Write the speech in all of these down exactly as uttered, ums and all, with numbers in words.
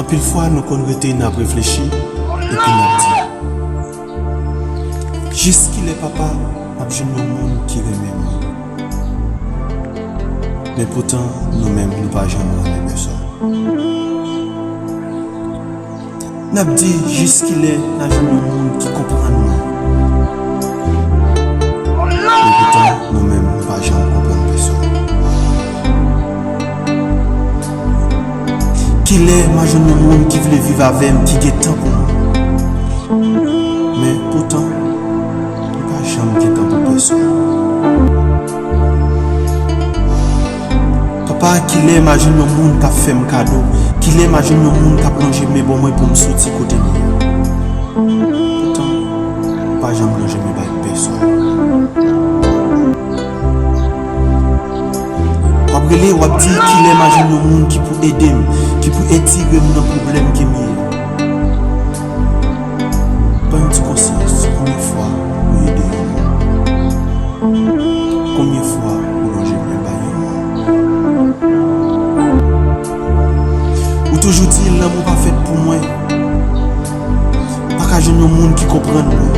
Anpil fwa, nou konn rete, n ap reflechi, epi n ap di, "Jiskilè, Papa, m ap jwenn yon moun ki renmen mwen?" Men poutan, nou menm, nou pa janm renmen pèsonn. N ap di, "Jiskilè n a jwenn yon moun ki konprann mwen?" Men poutan, nou menm, nou pa janm konprann pèsonn. "Kilè m a jwenn yon moun ki vle viv avè m, ki gen tan pou mwen?" Men poutan, nou pa janm gen tan pou pèsonn. "Papa, kilè m a jwenn yon moun k ap fè m kado? Kilè m a jwenn yon moun k ap lonje men bò mwen pou m soti kote m ye a?" Poutan, ou pa janm lonje men bay pèsonn. W ap rele, w ap di, "Kilè m a jwenn yon moun ki pou ede m, ki pou etire m nan pwoblèm ke m ye a?" Ban yon ti konsyans, konbyen fwa ou ede yon moun? Konbyen fwa ou lonje men bay yon moun? Ou toujou di, "Lanmou pa fèt pou mwen. M pa ka jwenn yon moun ki konprann mwen."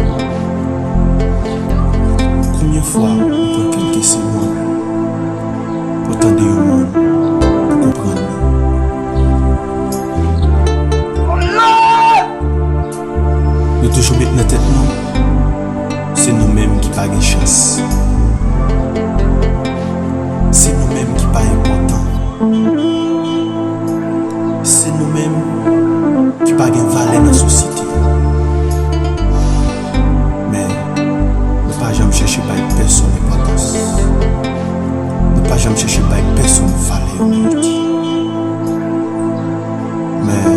Konbyen fwa ou pran kèlke segonn pou tande yon moun, pou konprann li? Nou toujou met nan tèt nou, se nou menm ki pa gen chans. Se nou menm ki pa enpòtan. Se nou menm ki pa gen valè nan sosyete a. Men, nou pa janm chèche bay pèsonn enpòtans. Nou pa janm chèche bay pèsonn valè yo merite. Men,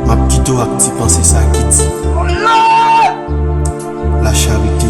m ap kite w ak ti panse sa ki di, "La charité